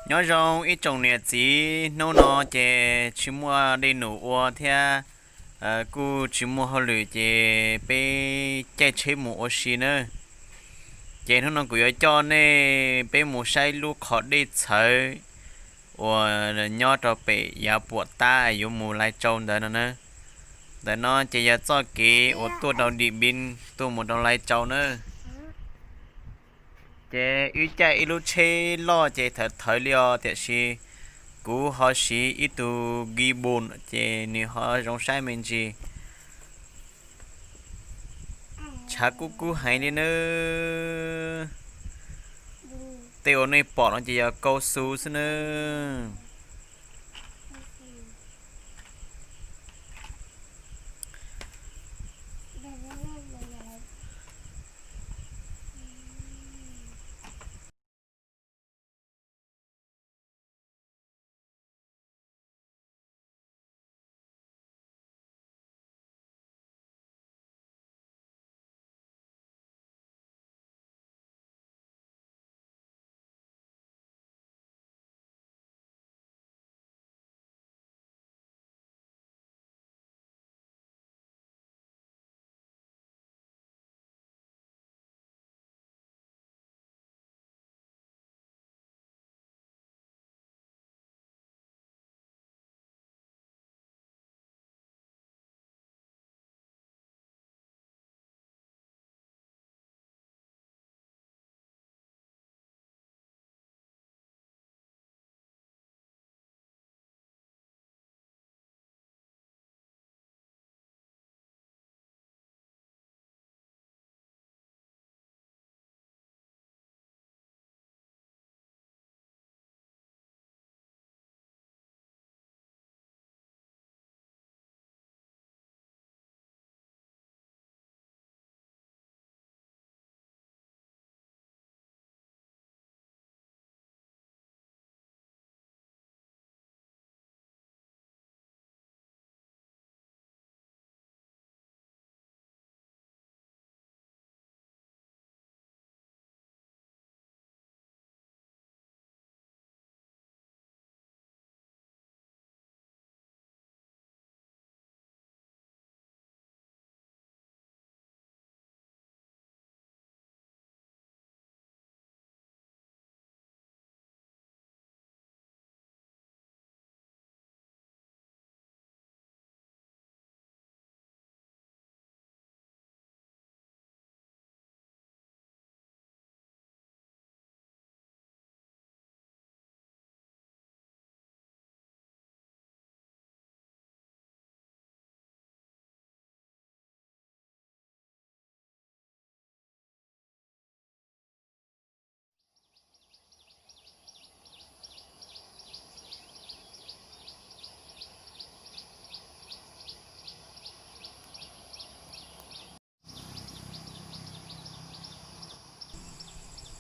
Nyob zoo ib tsoom niam txiv, hnub no ces tsis muaj dej num ua thiab kuj tsis muaj hauj lwm ces peb caij tsheb mus ua si nawb. Ces hnub no kuv yuav coj nej peb mus saib lub qhov dej txhawv uas nyob rau pem yav puam tab yuav mus Lai Châu ntawd no na. Ntawm no ces yog txoj kev uas tuaj rau Điện Biên tuaj mus rau Lai Châu nawb. Ces wb caij ib lub tsheb loj ces thawv thawv li os, tiam sis kuv ho siv ib tug gi bus ces nws ho zoo saib me ntsis. Tshav kub kub heev li nawb. Tej uas nej pom no ces yog cao su xwb nawb.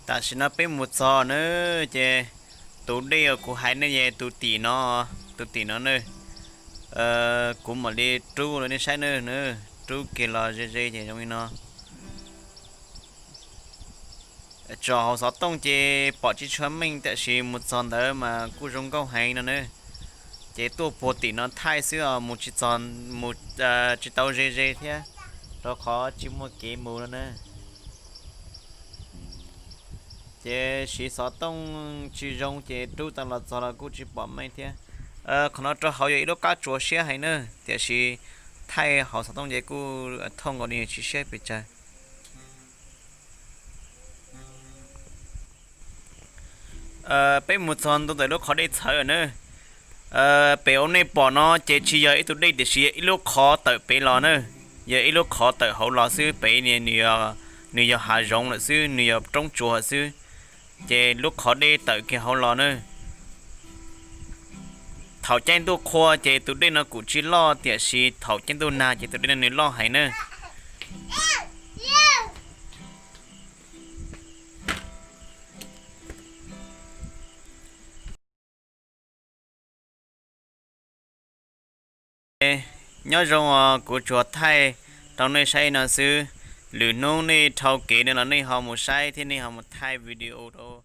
Tam sim no peb mus txog na, ces tus dej uas kuv hais ne, tus tim no, tus tim no ne, kuv mam li rub rau nej saib na, rub kiag los ze ze ces zoo li no. Tsom hauv xov tooj ces pom tsis tshua meej, tiam sis mus txog ntawd mas kuj zoo nkauj heev no na. Ces tuaj puag tim no thaij xwb os, mus tsis txog, mus tsis tau ze ze thiab, rau qhov tsis muaj kev mus no na. Ces siv xov tooj tsis zoo ces rub tau los txog los kuj tsis pom meej thiab. Qhov no rau hauv yog ib lub qab tsuas siab heev na, tiam sis thaij hauv xov tooj ces kuj thooj nkaus li, tsis siab pes tsawg. Peb mus txog ntua ntawm lub qhov dej txhawv na. Pem uas nej pom no ces tsis yog ib tug dej, tiam sis yog ib lub qhov tawm pem los na, yog ib lub qhov tawm hauv los xwb. Pem nws yog hav zoov lawm xwb, nws yog roob tsuas xwb, ces lub qhov dej tawm kiag hauv los na. Thaum caij ntuj qhua ces tus dej no kuj tsis loj, tiam sis thaum caij ntuj nag ces tus dej no nws loj heev na. Nyob zoo os, kuv tsuas thaij rau nej saib no xwb. Lwm hnub nej dhau kev no los nej ho mus saib thiab nej ho mus thaij video rau